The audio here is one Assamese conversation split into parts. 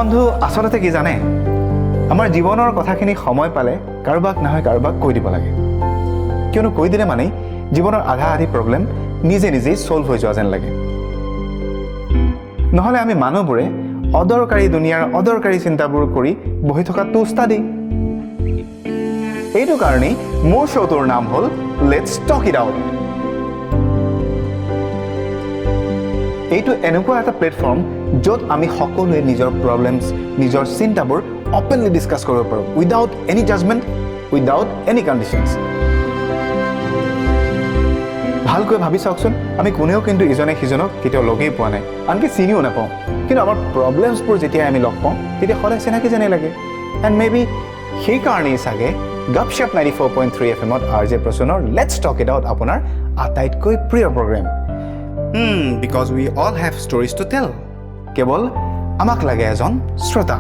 বন্ধু, আচলতে কি জানে, আমাৰ জীৱনৰ কথাখিনি সময় পালে কাৰোবাক নহয় কাৰোবাক কৈ দিব লাগে। কিয়নো কৈ দিলে মানেই জীৱনৰ আধা আধি প্ৰব্লেম নিজে নিজেই ছল্ভ হৈ যোৱা যেন লাগে। নহ'লে আমি মানুহবোৰে অদৰকাৰী দুনিয়াৰ অদৰকাৰী চিন্তাবোৰ কৰি বহি থকাটো উস্তাদি। এইটো কাৰণেই মোৰ শ্ব'টোৰ নাম হ'ল let's talk it out. এইটো এনেকুৱা এটা প্লেটফৰ্ম য'ত আমি সকলোৱে নিজৰ প্ৰব্লেমছ, নিজৰ চিন্তাবোৰ অপেনলি ডিছকাছ কৰিব পাৰোঁ, without any judgement, without any conditions. ভালকৈ ভাবি চাওকচোন, আমি কোনেও কিন্তু ইজনে সিজনক কেতিয়াও লগেই পোৱা নাই, আনকি চিনিও নাপাওঁ। কিন্তু আমাৰ প্ৰব্লেমছবোৰ যেতিয়া আমি লগ পাওঁ, তেতিয়া সদায় চিনাকি যেনেই লাগে। এণ্ড মে বি সেইকাৰণেই চাগে গপশ্বপ 94.3 এফ এমত আৰ জে প্ৰসূনৰ let's talk it out আপোনাৰ আটাইতকৈ প্ৰিয় programme, because we all have stories to tell. কেৱল আমাক লাগে এজন শ্ৰোতা।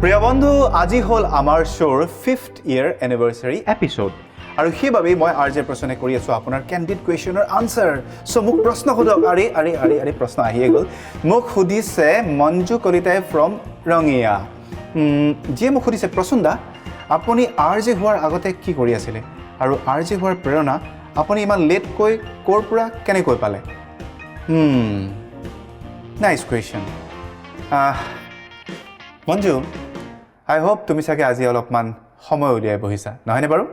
প্ৰিয় বন্ধু, আজি হ'ল আমাৰ শ্ব'ৰ ফিফ্থ ইয়েৰ এনিভাৰ্চাৰী এপিছ'ড আৰু সেইবাবেই মই আৰ জে প্ৰসূনে কৰি আছোঁ আপোনাৰ কেণ্ডিড কুৱেশ্যনৰ আনচাৰ। চ' মোক প্ৰশ্ন সোধক। আৰে আৰে আৰে আৰে, প্ৰশ্ন আহিয়ে গ'ল। মোক সুধিছে মঞ্জু কলিতাই ফ্ৰম ৰঙিয়া, যিয়ে মোক সুধিছে, প্ৰসূন দা, আপুনি আৰ জে হোৱাৰ আগতে কি কৰি আছিলে আৰু আৰ জে হোৱাৰ প্ৰেৰণা আপুনি ইমান লেটকৈ ক'ৰ পৰা কেনেকৈ পালে? Nice question Manju. I hope তুমি চাগে আজি অলপমান সময় উলিয়াই বহিছা, নহয়নে বাৰু?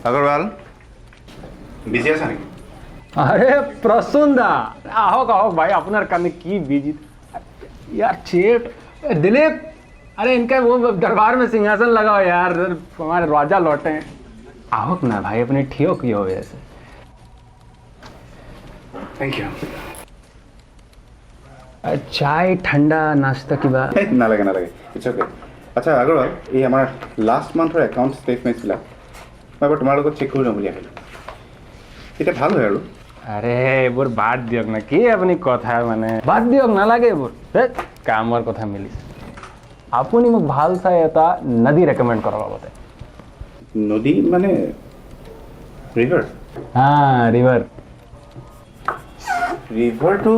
আগৰৱাল, বিজি আছা নেকি? আৰে প্ৰসূন দা, আহক আহক ভাই। আপোনাৰ কাৰণে কি বিজি यार। चेट दिलीप, अरे इनका वो दरबार में सिंहासन लगाओ यार, हमारे राजा लौटे हैं। আহক না ভাই, আপুনি থিয় কিয় হৈ আছে? Thank you. চায়, ঠাণ্ডা, নাস্তা কিবা? নালাগে নালাগে, it's okay. আচ্ছা আগৰৱাল, এই আমাৰ লাষ্ট মান্থৰ একাউণ্ট ষ্টেটমেণ্টছবিলাক মই এবাৰ তোমাৰ লগত চেক কৰি ল'ম বুলি আহিলোঁ, তেতিয়া ভাল হয় আৰু। আৰে এইবোৰ বাদ দিয়ক না, কি আপুনি কথা মানে বাদ দিয়ক, নালাগে এইবোৰ। ধেৎ, কামৰ কথা মিলিছে। আপুনি মোক ভাল চাই এটা নদী ৰেকমেণ্ড কৰক আগতে। নদী মানে ৰিভাৰ? হা, ৰিভাৰ। ৰিভাৰটো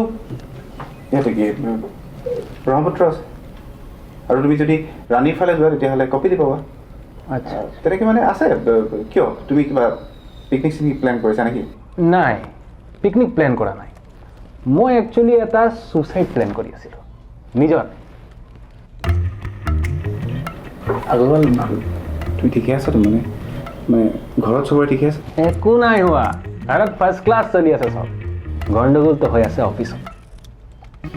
ইয়াতে কি ব্ৰহ্মপুত্ৰ আছে আৰু তুমি যদি ৰাণীৰ ফালে যোৱা, তেতিয়াহ'লে কপিলি পাবা। তেনেকৈ মানে আছে। কিয়, তুমি কিবা পিকনিক চিকনিক প্লেন কৰিছা নেকি? নাই, পিকনিক প্লেন কৰা নাই। মই একচুৱেলি এটা ছুচাইড প্লেন কৰি আছিলোঁ নিজৰ। আগৰৱাল, তুমি ঠিকে আছাতো? মানে মানে ঘৰত চবৰে ঠিকে আছে? একো নাই হোৱা, ঘৰত ফাৰ্ষ্ট ক্লাছ চলি আছে চব। গণ্ডগোলটো হৈ আছে অফিচত।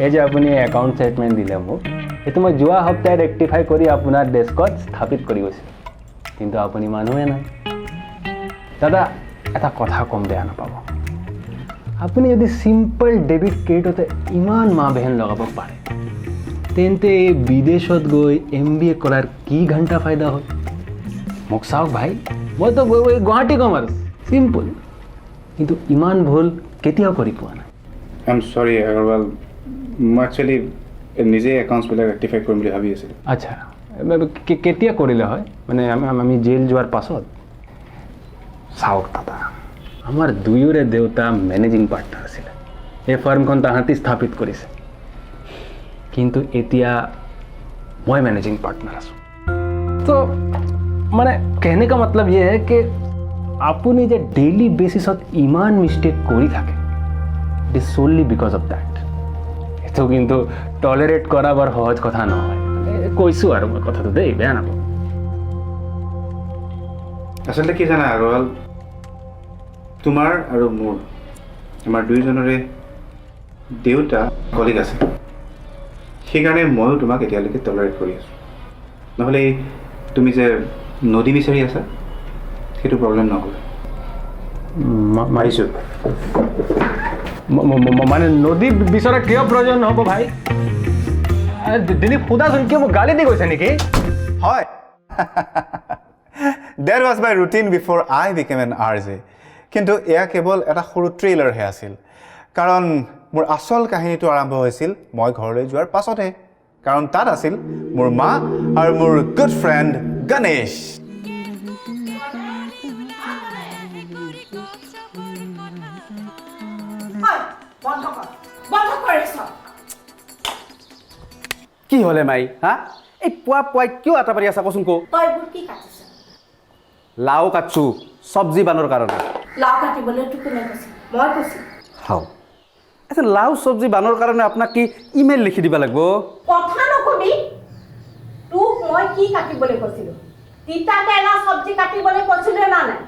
এই যে আপুনি একাউণ্ট ষ্টেটমেণ্ট দিলে মোক, সেইটো মই যোৱা সপ্তাহে ৰেক্টিফাই কৰি আপোনাৰ ডেস্কত স্থাপিত কৰি গৈছিলোঁ, কিন্তু আপুনি মানুহে নাই। দাদা, এটা কথা ক'ম, বেয়া নাপাব। আপুনি যদি চিম্পল ডেবিট ক্ৰেডিটতে ইমান মা বেহেন লগাব পাৰে, তেন্তে এই বিদেশত গৈ এমবিএ কৰাৰ কি ঘণ্টা ফাইদা হ'ল? মোক চাওক ভাই, মইতো গুৱাহাটী কমাৰ্চ চিম্পল, কিন্তু ইমান ভুল কেতিয়াও কৰি পোৱা নাই। I am sorry Agarwal, মই একচুৱেলি নিজে একাউণ্টছবিলাক ৰেক্টিফাই কৰিম বুলি ভাবি আছিলোঁ। আচ্ছা, কেতিয়া কৰিলে হয়? মানে আমি জেল যোৱাৰ পাছত? চাওক দাদা, আমাৰ দুয়োৰে দেউতা মেনেজিং পাৰ্টনাৰ আছিলে। এই ফাৰ্মখন তাহাঁতি স্থাপিত কৰিছে, কিন্তু এতিয়া মই মেনেজিং পাৰ্টনাৰ আছোঁ। তো মানে कहने का मतलब ये है कि আপুনি যে ডেইলি বেচিছত ইমান মিষ্টেক কৰি থাকে, it is solely because of that. সেইটো কিন্তু টলাৰেট কৰা বৰ সহজ কথা নহয়। কৈছোঁ আৰু মই কথাটো দেই, বেয়া নাপাওঁ। আচলতে কি জানা আগৰৱাল, তোমাৰ আৰু মোৰ, আমাৰ দুয়োজনৰে দেউতা কলিগ আছে, সেইকাৰণে ময়ো তোমাক এতিয়ালৈকে টলাৰেট কৰি আছোঁ। নহ'লে এই তুমি যে নদী বিচাৰি আছা, সেইটো প্ৰব্লেম নহ'ল। মাৰিছোঁ। মানে নদী বিচৰা কিয় প্ৰয়োজন হ'ব ভাই? দিলীপ, সোধাচোন, কিয় মোক গালি দি গৈছে নেকি? হয়। That was my routine before I became an RJ. কিন্তু এয়া কেৱল এটা সৰু ট্ৰেইলাৰহে আছিল, কাৰণ মোৰ আচল কাহিনীটো আৰম্ভ হৈছিল মই ঘৰলৈ যোৱাৰ পাছতহে, কাৰণ তাত আছিল মোৰ মা আৰু মোৰ গুড ফ্ৰেণ্ড গণেশ। কি হ'লে মাই হা? এই পুৱা পুৱাই কিয় আটা পাৰি আছা কচোন কো? তই এইবোৰ কি কাটিছ? লাও কাটছো চব্জি বানৰ কাৰণে। লাও কাটিবলৈ তোক কোনে কৈছে? মই কৈছো। হাও, আচ্ছা, লাও চব্জি বানৰ কাৰণে আপোনাক কি ইমেইল লিখি দিব লাগিব? কথা নকবি। তোক মই কি কাটিবলৈ কৈছিলো? তিতা কেৰেলা চব্জি কাটিবলৈ কৈছিলো না নাই?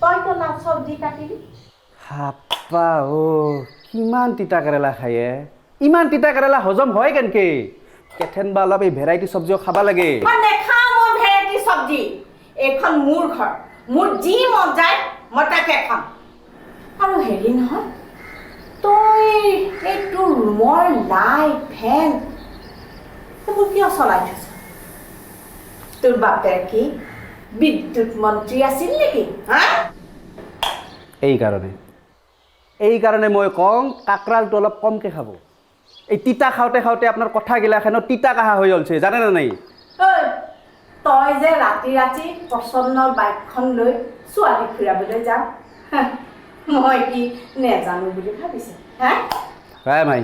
তই তো লাও চব্জি কাটিলি। হাপা অ', কিমান তিতা কেৰেলা খায়ে! ইমান তিতা কেৰেলা হজম হয় কেনেকে? কেথেন বা অলপ এই ভেৰাইটি চব্জিও খাব লাগে। মই নেখাওঁ মই ভেৰাইটি চব্জি। এইখন মোৰ ঘৰ, মোৰ যি মন যায় মই তাকে খাম। আৰু হেৰি নহয়, তই এই তোৰ ৰুমৰ লাইট ফেন এইবোৰ কিয় চলাই থৈছ? তোৰ বাপেৰ কি বিদ্যুৎ মন্ত্ৰী আছিল নেকি? হা? এইকাৰণে এইকাৰণে মই কওঁ কাকৰালটো অলপ কমকৈ খাব। এই তিতা খাওঁতে খাওঁতে আপোনাৰ কথাগিলাখেনো তিতা কাহা হৈ ওলছে, জানে নে নাই? ঐ, তই যে ৰাতি ৰাতি প্ৰচন্নৰ বাইকখন লৈ ছোৱালী ফুৰাবলৈ যাওঁ, মই কি নেজানো বুলি ভাবিছ? হা? হে মাই,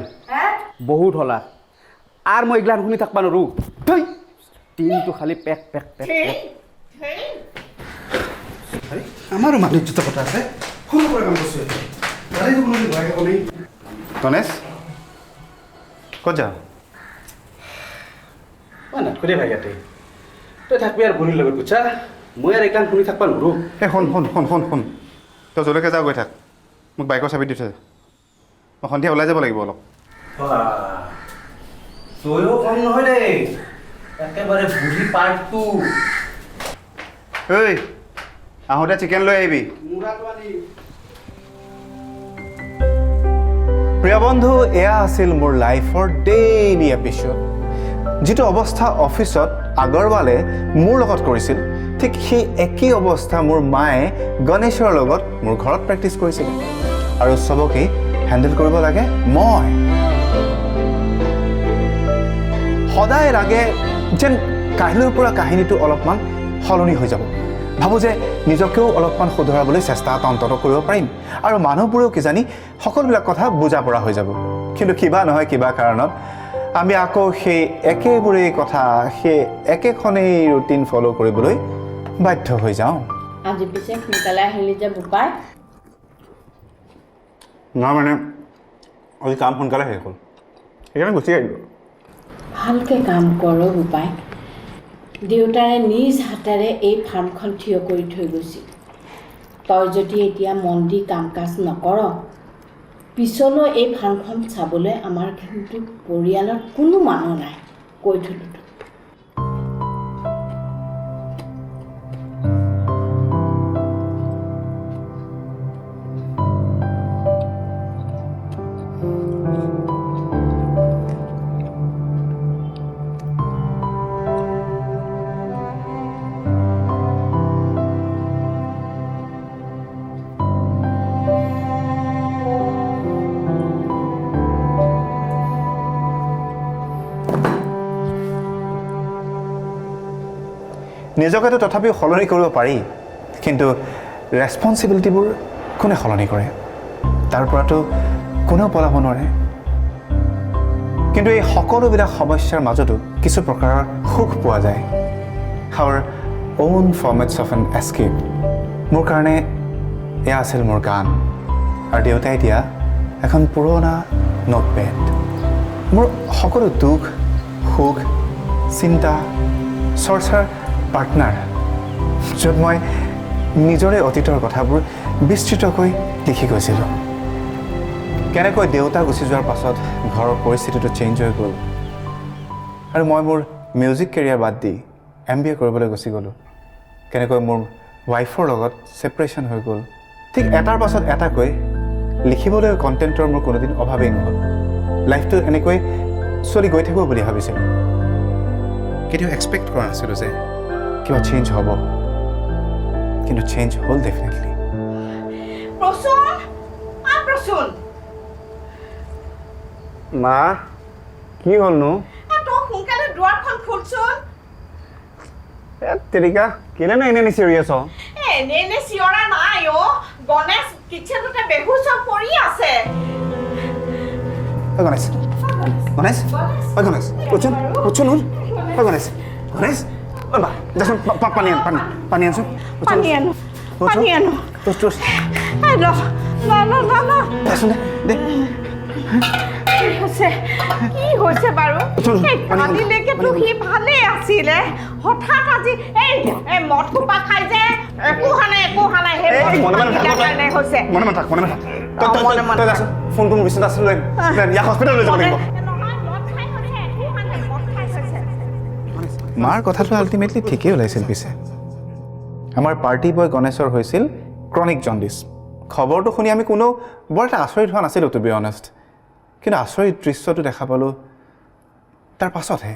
বহুত হলা আৰু মই এইগিলাখন শুনি থাকবা নোৱাৰো। দিনটো খালি পেক পেক পেক পেক। আমাৰো মানুহ জোতা কথা আছে, সৰু পৰা কাম কৰিছোঁ। গণেশ, ক'ত যাওঁ? মই নাথাকো দেই ভাই ইয়াতে। তই থাকবি আৰু বুঢ়ীৰ লগত, বুজছা? মই আৰু এইগিলাখন শুনি থাকবা নোৱাৰো। এই শুন শুন শুন শুন শুন, তই য'লৈকে যাওঁ গৈ থাক, মোক বাইকৰ চাবি দি থৈ যা। মই সন্ধিয়া ওলাই যাব লাগিব অলপ। তয়ো কম নহয় দেই, একেবাৰে বুঢ়ী পাৰ্টটো। ঐ, আহোঁতে চিকেন লৈ আহিবি। প্ৰিয় বন্ধু, এয়া আছিল মোৰ লাইফৰ ডেইলি এপিছ'ড। যিটো অৱস্থা অফিচত আগৰৱালে মোৰ লগত কৰিছিল, ঠিক সেই একেই অৱস্থা মোৰ মায়ে গণেশৰ লগত মোৰ ঘৰত প্ৰেক্টিছ কৰিছিল। আৰু চবকেই হেণ্ডেল কৰিব লাগে মই। সদায় লাগে যেন কাইলৈৰ পৰা কাহিনীটো অলপমান সলনি হৈ যাব। ভাবোঁ যে নিজকেও অলপমান শুধৰাবলৈ চেষ্টা এটা অন্ততঃ কৰিব পাৰিম, আৰু মানুহবোৰেও কিজানি সকলোবিলাক কথা বুজা পৰা হৈ যাব। কিন্তু কিবা নহয় কিবা কাৰণত আমি আকৌ সেই একেবোৰেই কথা, সেই একেখনেই ৰুটিন ফ'ল' কৰিবলৈ বাধ্য হৈ যাওঁ। আজি পিছে সোনকালে আহিলি যে বোপাই? নহয় মানে আজি কাম সোনকালে শেষ হ'ল, সেইকাৰণে গুচি আহিলোঁ। ভালকৈ কাম কৰ বোপাই। দেউতাৰে নিজ হাতেৰে এই ফাৰ্মখন থিয় কৰি থৈ গৈছিল। তই যদি এতিয়া মন দি কাম কাজ নকৰ, পিছলৈ এই ফাৰ্মখন চাবলৈ আমাৰ কিন্তু পৰিয়ালত কোনো মানুহ নাই, কৈ থলোঁ তোক। নিজকেতো তথাপিও সলনি কৰিব পাৰি, কিন্তু ৰেচপনচিবিলিটিবোৰ কোনে সলনি কৰে? তাৰ পৰাতো কোনেও পলাব নোৱাৰে। কিন্তু এই সকলোবিলাক সমস্যাৰ মাজতো কিছু প্ৰকাৰৰ সুখ পোৱা যায়, our own formats of an escape. মোৰ কাৰণে এয়া আছিল মোৰ গান, আৰু দেউতাই দিয়া এখন পুৰণা নোটপেড। মোৰ সকলো দুখ সুখ চিন্তা চৰ্চাৰ পাৰ্টনাৰ, য'ত মই নিজৰে অতীতৰ কথাবোৰ বিস্তৃতকৈ লিখি গৈছিলোঁ। কেনেকৈ দেউতা গুচি যোৱাৰ পাছত ঘৰৰ পৰিস্থিতিটো চেঞ্জ হৈ গ'ল আৰু মই মোৰ মিউজিক কেৰিয়াৰ বাদ দি MBA কৰিবলৈ গুচি গ'লোঁ, কেনেকৈ মোৰ ৱাইফৰ লগত ছেপাৰেশ্যন হৈ গ'ল, ঠিক এটাৰ পাছত এটাকৈ লিখিবলৈ কণ্টেণ্টৰ মোৰ কোনোদিন অভাৱেই নহ'ল। লাইফটো এনেকৈ চলি গৈ থাকিব বুলি ভাবিছিলোঁ, কেতিয়াও এক্সপেক্ট কৰা নাছিলোঁ যে কিবা চেঞ্জ হ'ব, কিন্তু চেঞ্জ হ'ল ডেফিনেটলি। প্ৰসূন, আ প্ৰসূন, মা, কি হ'লনো? তই সোনকালে দুৱাৰখন খোলচোন। এ তেৰিকা, কেলেনো এনে এনে চিঞৰি আছ? এনে এনে চিঞৰা নাই অ', গণেশ কিটচেনতে বেহুচ হৈ পৰি আছে। ঐ গণেশ, গণেশ, ঐ গণেশ, উঠচোন, উঠচোন, উঠ। ঐ গণেশ, গণেশ, ঐ বা, যাচোন, পানী আন, পানী, পানী আনচোন। পানী আনো, পানী আনো। উঠ, উঠ। এই ল, ল, ল, ল, ল। যাচোন দে, দে। কি হৈছে, কি হৈছে বাৰু? উঠচোন, এই পানী আন, কালিলৈকেতো পানী আন। সি ভালেই আছিলে, হঠাৎ আজি এই এই মদ খোপা খাই যে একো হোৱা নাই, একো হোৱা নাই। সেই এই, মদ মনে খোপা মনে থাক, দিয়াৰ কাৰণে হৈছে। মনে মনে থাক, মনে মনে থাক। তই, অ, তই, মনে মনে তই থাক। যাচোন, ফোনটো মোৰ বিচনাত আছে, লৈ আন। লৈ আন, ইয়াক হস্পিটেল লৈ যাব লাগিব। নহয়, মদ খাই হৈছে, একো হোৱা নাই, মদ খাই হৈছে। মাৰ কথাটো আল্টিমেটলি ঠিকেই ওলাইছিল। পিছে আমাৰ পাৰ্টি বয় গণেশৰ হৈছিল ক্ৰনিক জণ্ডিছ। খবৰটো শুনি আমি কোনো বৰ এটা আচৰিত হোৱা নাছিলোঁ, টু বি অনেষ্ট। কিন্তু আচৰিত দৃশ্যটো দেখা পালোঁ তাৰ পাছতহে।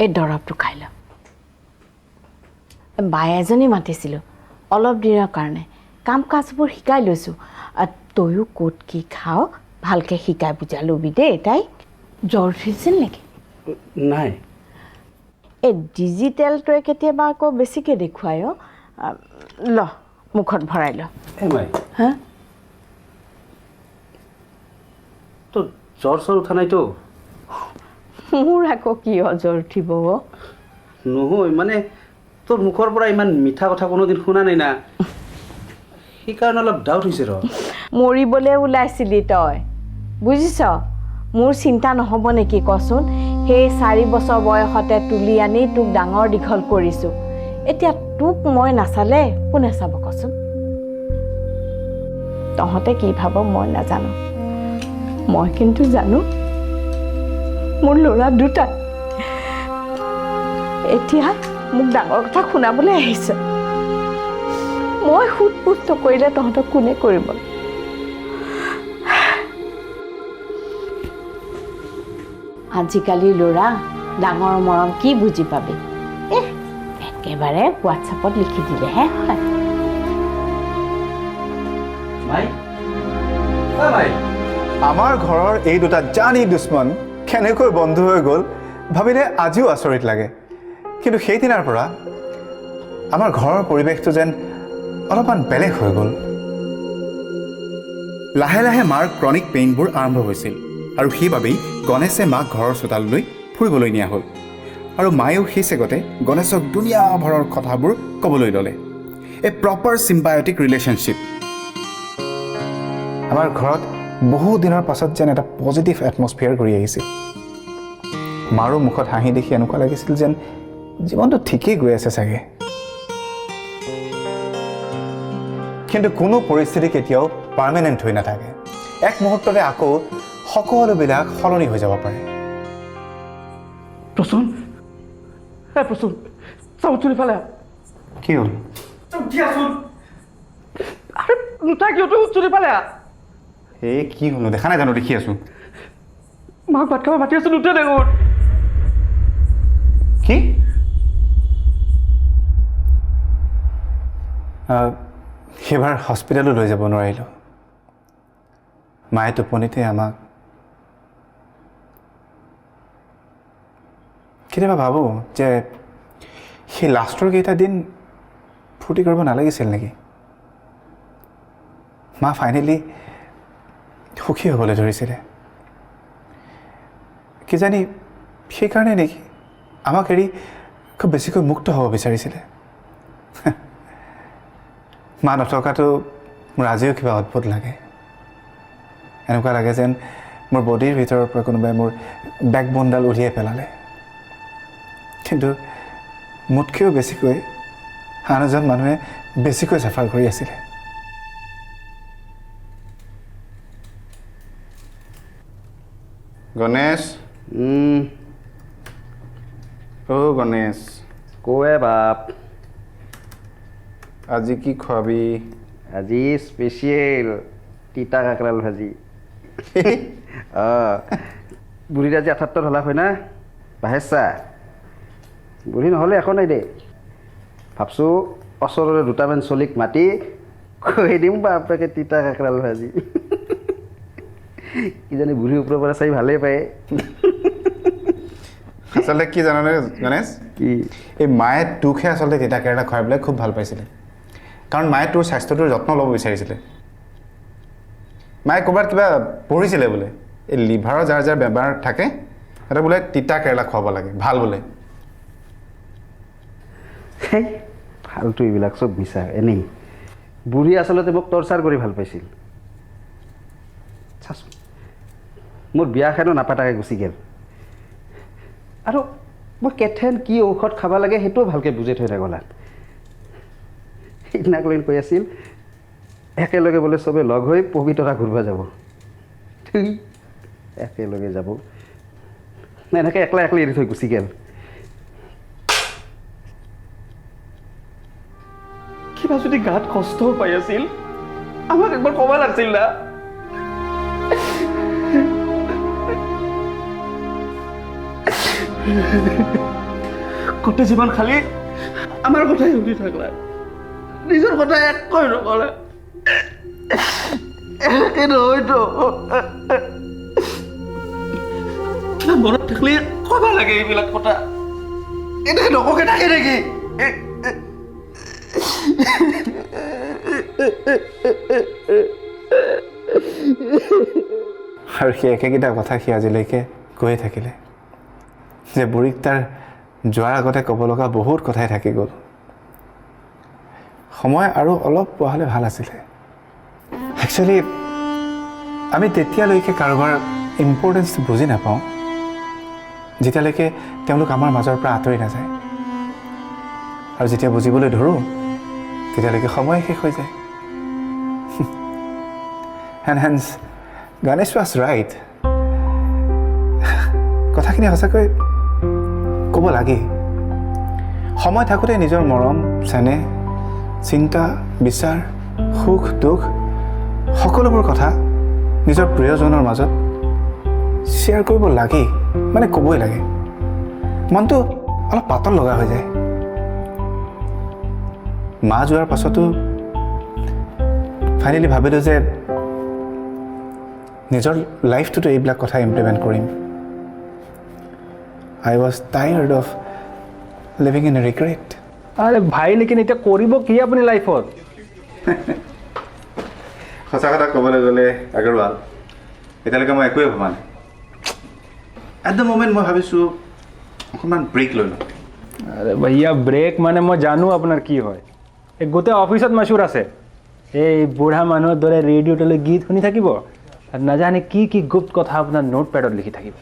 এই দৰৱটো খাই ল। বাই এজনী মাতিছিলোঁ অলপ দিনৰ কাৰণে, কাম কাজবোৰ শিকাই লৈছোঁ। আৰু তয়ো ক'ত কি খাৱ ভালকৈ শিকাই বুজাই ল'বি দেই। তাইক জ্বৰ উঠিছিল নেকি? নাই। এই ডিজিটেলটোৱে কেতিয়াবা আকৌ বেছিকৈ দেখুৱাই অ'। ল, মুখত ভৰাই ল। এ মাই, হা? তোৰ জ্বৰ চৰ উঠা নাইতো? মোৰ আকৌ কিয় জ্বৰ উঠিব অ'? নহয়, মানে তোৰ মুখৰ পৰা ইমান মিঠা কথা কোনোদিন শুনা নাই না, সেইকাৰণে অলপ ডাউট হৈছে ৰ। মৰিবলৈ ওলাইছিলি তই, বুজিছ? মোৰ চিন্তা নহ'ব নেকি কচোন? সেই 4 বছৰ বয়সতে তুলি আনি তোক ডাঙৰ দীঘল কৰিছোঁ, এতিয়া তোক মই নাচালে কোনে চাব কচোন? তহঁতে কি ভাব মই নাজানো, মই কিন্তু জানো মোৰ ল'ৰা দুটা এতিয়া মোক ডাঙৰ কথা শুনাবলৈ আহিছে। মই সোধ পোছ নকৰিলে তহঁতক কোনে কৰিব? আজিকালি ল'ৰা ডাঙৰ মৰম কি বুজি পাবি? এহ, একেবাৰে হোৱাটছএপত লিখি দিলেহে হয়। মাই, অ মাই। আমাৰ ঘৰৰ এই দুটা জানি দুশ্মন কেনেকৈ বন্ধু হৈ গ'ল ভাবিলে আজিও আচৰিত লাগে। কিন্তু সেইদিনাৰ পৰা আমাৰ ঘৰৰ পৰিৱেশটো যেন অলপমান বেলেগ হৈ গ'ল। লাহে লাহে মাৰ ক্ৰনিক পেইনবোৰ আৰম্ভ হৈছিল আৰু সেইবাবেই গণেশে মাক ঘৰৰ চোতাললৈ ফুৰিবলৈ নিয়া হ'ল আৰু মায়েও সেই চেগতে গণেশক দুনীয়াভৰৰ কথাবোৰ ক'বলৈ ল'লে। এ প্ৰপাৰ চিম্বায়টিক ৰিলেশ্যনশ্বিপ। আমাৰ ঘৰত বহু দিনৰ পাছত যেন এটা পজিটিভ এটমছফিয়াৰ ঘূৰি আহিছিল। মাৰো মুখত হাঁহি দেখি এনেকুৱা লাগিছিল যেন জীৱনটো ঠিকেই গৈ আছে চাগে। কিন্তু কোনো পৰিস্থিতি কেতিয়াও পাৰ্মানেণ্ট হৈ নাথাকে, এক মুহূৰ্ততে আকৌ সকলোবিলাক সলনি হৈ যাব পাৰে। প্ৰসূন, এ প্ৰসূন, চাওঁ উঠি ফালে। কি হ'ল? উঠিয়াচোন। আৰে নুঠা কিয় তই? উঠি ফালে। এই কি হ'লনো, দেখা নাই জানো? দেখি আছোঁ। মাক ভাত খাব মাতি আছো, নুঠে দেখোন। কি? সেইবাৰ হস্পিটেলো লৈ যাব নোৱাৰিলোঁ। মায়ে টোপনিতে আমাক, কেতিয়াবা ভাবোঁ যে সেই লাষ্টৰ কেইটা দিন ফূৰ্তি কৰিব নালাগিছিল নেকি? মা ফাইনেলি সুখী হ'বলৈ ধৰিছিলে, কিজানি সেইকাৰণে নেকি আমাক এৰি খুব বেছিকৈ মুক্ত হ'ব বিচাৰিছিলে। মা নথকাটো মোৰ আজিও কিবা অদ্ভুত লাগে। এনেকুৱা লাগে যেন মোৰ বডিৰ ভিতৰৰ পৰা কোনোবাই মোৰ বেকবনডাল উলিয়াই পেলালে। কিন্তু মোতকৈও বেছিকৈ আন এজন মানুহে বেছিকৈ চাফাৰ কৰি আছিলে। গণেশ, অ' গণেশ। কোৱে বাপ। আজি কি খোৱাবি? আজি স্পেচিয়েল তিতা কাঁকৰাল ভাজি। অঁ, বুঢ়ীৰ আজি 78 হলা হয় না? বাহেছা বুঢ়ী নহ'লে একো নাই দেই। ভাবছোঁ ওচৰৰে দুটামান চলিক মাতি খুৱাই দিম বাপেকে তিতা কাঁকৰাল ভাজি। কিজানি বুঢ়ীৰ ওপৰৰ পৰা চাই ভালেই পায়। আচলতে কি জানানে গণেশ, কি এই মায়ে তোকহে আচলতে তিতা কেৰেলা খুৱাই পেলাই খুব ভাল পাইছিলে, কাৰণ মায়ে তোৰ স্বাস্থ্যটোৰ যত্ন ল'ব বিচাৰিছিলে। মায়ে ক'ৰবাত কিবা পঢ়িছিলে বোলে, এই লিভাৰৰ যাৰ যাৰ বেমাৰ থাকে সিহঁতে বোলে তিতা কেৰেলা খুৱাব লাগে, ভাল বোলে। সেই ফাল্টু এইবিলাক চব মিছা এনেই। বুঢ়ী আচলতে মোক টৰ্চাৰ কৰি ভাল পাইছিল। চাচোন, মোৰ বিয়াখনো নাপাতাকৈ গুচি গ'ল। আৰু মই কেথেন কি ঔষধ খাব লাগে সেইটোও ভালকৈ বুজাই থৈ নগ'লাত। সেইদিনাক লৈ কৈ আছিল একেলগে বোলে চবে লগ হৈ পবিতৰা ঘূৰিব যাব। একেলগে যাব, এনেকৈ একলা একলা এৰি থৈ গুচি গ'ল। কিবা যদি গাত কষ্টও পাই আছিল আমাক একবাৰ ক'ব লাগছিল না। গোটেই জীৱন খালি আমাৰ কথাই শুনি থাকলা, নিজৰ কথা একোৱে নকলে। এনেকে নহয়তো, কিবা মনত থাকিলে ক'ব লাগে এইবিলাক কথা, এনেকে নককে থাকে নেকি? আৰু সেই একেকেইটা কথা সি আজিলৈকে কৈয়ে থাকিলে যে বুঢ়ীক তাৰ যোৱাৰ আগতে ক'ব লগা বহুত কথাই থাকি গ'ল। সময় আৰু অলপ পোৱা হ'লে ভাল আছিলে। একচুৱেলি আমি তেতিয়ালৈকে কাৰোবাৰ ইম্পৰ্টেঞ্চটো বুজি নাপাওঁ যেতিয়ালৈকে তেওঁলোক আমাৰ মাজৰ পৰা আঁতৰি নাযায়, আৰু যেতিয়া বুজিবলৈ ধৰোঁ তেতিয়ালৈকে সময় শেষ হৈ যায়। And hence Ganesh was right. কথাখিনি সঁচাকৈ ক'ব লাগে। সময় থাকোঁতে নিজৰ মৰম, চেনেহ, চিন্তা, বিচাৰ, সুখ দুখ সকলোবোৰ কথা নিজৰ প্ৰিয়জনৰ মাজত শ্বেয়াৰ কৰিব লাগে, মানে ক'বই লাগে। মনটো অলপ পাতল লগা হৈ যায়। মা যোৱাৰ পাছতো ফাইনেলি ভাবিলোঁ যে নিজৰ লাইফটোতো এইবিলাক কথা ইমপ্লিমেণ্ট কৰিম। I was tired of living in regret. আৰে ভাই, লেকিন এতিয়া কৰিব কি আপুনি লাইফত? সঁচা কথা ক'বলৈ গ'লে আগৰৱাল, এতিয়ালৈকে মই একোৱে ভবা নাই। এট the moment মই ভাবিছোঁ অকণমান ব্ৰেক লৈ লওঁ। আৰে ভাইয়া, ব্ৰেক মানে মই জানো আপোনাৰ কি হয়। এই গোটেই অফিচত মচুৰ আছে, এই বুঢ়া মানুহৰ দৰে ৰেডিঅ'টোলৈ গীত শুনি থাকিব আৰু নাজানে কি কি গুপ্ত কথা আপোনাৰ নোট পেডত লিখি থাকিব।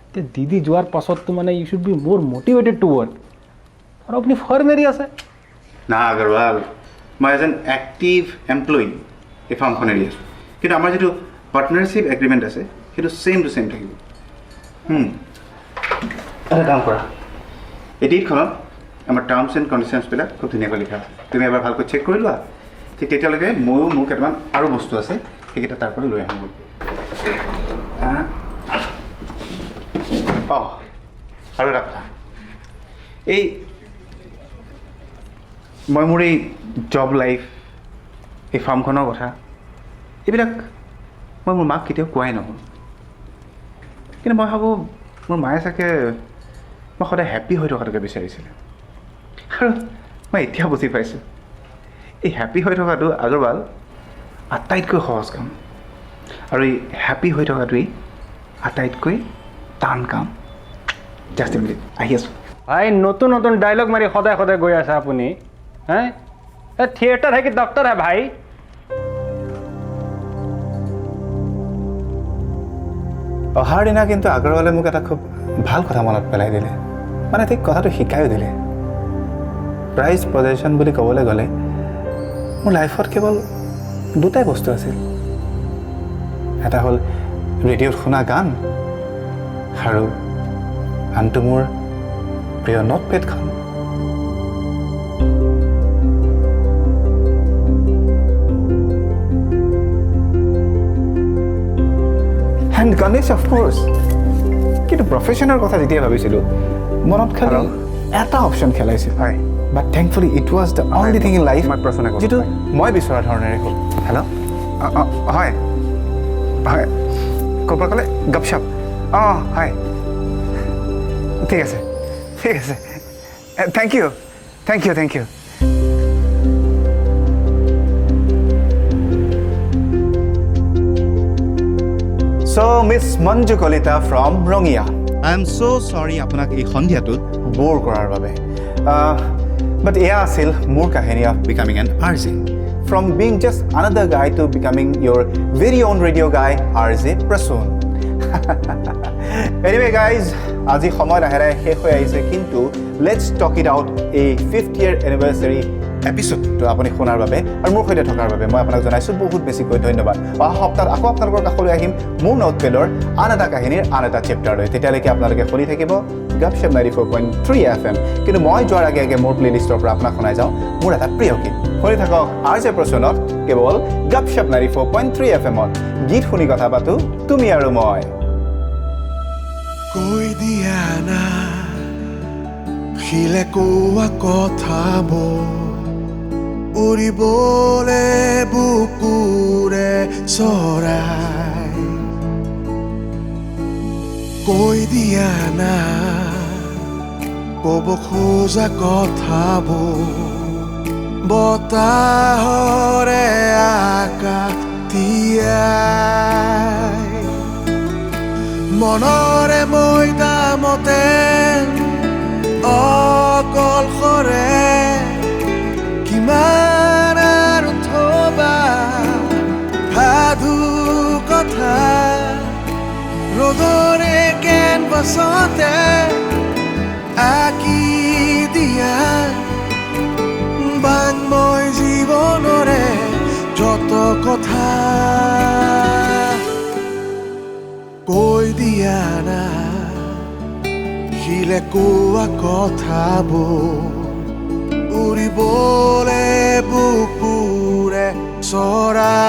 এতিয়া দিদি যোৱাৰ পাছততো মানে you should be more motivated to work, আৰু আপুনি ফৰ মেৰি আছে। না আগৰৱাল, মই এজন এক্টিভ এমপ্লয়ী এই ফাৰ্মখন এৰি আছোঁ, কিন্তু আমাৰ যিটো পাৰ্টনাৰশ্বিপ এগ্ৰিমেণ্ট আছে সেইটো ছেইম টু ছেইম থাকিব। এটা কাম কৰা, এই ডিটখনত আমাৰ টাৰ্মছ এণ্ড কণ্ডিশ্যনছবিলাক খুব ধুনীয়াকৈ লিখা আছে, তুমি এবাৰ ভালকৈ চেক কৰি লোৱা। ঠিক তেতিয়ালৈকে ময়ো মোৰ কেইটামান আৰু বস্তু আছে সেইকেইটা তাৰ পৰা লৈ আহোঁ। অঁ, আৰু এটা কথা, এই মই মোৰ এই জব লাইফ, এই ফাৰ্মখনৰ কথা, এইবিলাক মই মোৰ মাক কেতিয়াও কোৱাই নহ'ল। কিন্তু মই ভাবোঁ মোৰ মায়ে চাগে মই সদায় হেপ্পী হৈ থকাটোকে বিচাৰিছিলে, আৰু মই এতিয়া বুজি পাইছোঁ এই হেপ্পী হৈ থকাটো আগৰৱাল আটাইতকৈ সহজ কাম, আৰু এই হেপ্পী হৈ থকাটোৱেই আটাইতকৈ টান কাম। জাষ্ট এ মিনিট, আহি আছোঁ। ভাই, নতুন নতুন ডায়লগ মাৰি সদায় সদায় গৈ আছে আপুনি। হে, থিয়েটাৰ হে কি দফতৰ হে ভাই? অহাৰ দিনা কিন্তু আগৰৱালে মোক এটা খুব ভাল কথা মনত পেলাই দিলে, মানে ঠিক কথাটো শিকায়ো দিলে। প্ৰাইজ পজেশ্যন বুলি ক'বলৈ গ'লে মোৰ লাইফত কেৱল দুটাই বস্তু আছিল, এটা হ'ল ৰেডিঅ'ত শুনা গান আৰু আনটো মোৰ প্ৰিয় নোটপেডখন। And Ganesh, of course. কিন্তু প্ৰফেশ্যনৰ কথা যেতিয়া ভাবিছিলোঁ, মনত খালি এটা অপশ্যন খেলাইছিল। হয়। But thankfully it was the only thing in life মই প্ৰশ্ন কৰোঁ। যিটো মই বিচৰা ধৰণেৰে হ'ল। হেল্ল', অঁ, হয় হয়, ক'ৰ পৰা ক'লে? গপশ্বপ। অঁ হয়, ঠিক আছে ঠিক আছে, thank you thank you thank you. So Miss Manju Kalita from Rangia, I am so sorry আপোনাক এই সন্ধিয়াটোত ব'ৰ কৰাৰ বাবে, বাট এয়া আছিল মোৰ কাহিনী of becoming an RJ, from being just another guy to becoming your very own radio guy, RJ Prasun. Anyway guys, আজি সময় লাহে লাহে শেষ হৈ আহিছে, কিন্তু let's talk it out এই ফিফ্থ ইয়েৰ এনিভাৰ্চাৰী এপিছ'ডটো আপুনি শুনাৰ বাবে আৰু মোৰ সৈতে থকাৰ বাবে মই আপোনাক জনাইছোঁ বহুত বেছিকৈ ধন্যবাদ। অহা সপ্তাহত আকৌ আপোনালোকৰ কাষলৈ আহিম মোৰ নোটপেডৰ আন এটা কাহিনীৰ আন এটা চেপ্টাৰ লৈ। তেতিয়ালৈকে আপোনালোকে শুনি থাকিব গপশ্বপ 94.3 FM। কিন্তু মই যোৱাৰ আগে আগে মোৰ প্লে'লিষ্টৰ পৰা আপোনাক শুনাই যাওঁ মোৰ এটা প্ৰিয় গীত। শুনি থাকক আৰ জে প্ৰসূনত কেৱল গপশ্বপ 94.3 FMত। গীত শুনি কথা পাতোঁ তুমি আৰু মই। কৈ দিয়া না শিলে কোৱা কথাবোৰ উৰিবলে বুকুৰে চৰাই, কৈ দিয়া না ক'ব খোজা কথাবোৰ বতাহৰে আকাশ তিয়াই, মনৰে মৈদামতে অকলশৰে কিমান আৰু থবা সাধু কথা, ৰ'দৰে কেনভাছতে আঁকি দিয়া বাংময় জীৱনৰে যত কথা, কৈ দিয়া না শিলে কোৱা কথাবোৰ উৰিবলে বুকুৰে চৰাই।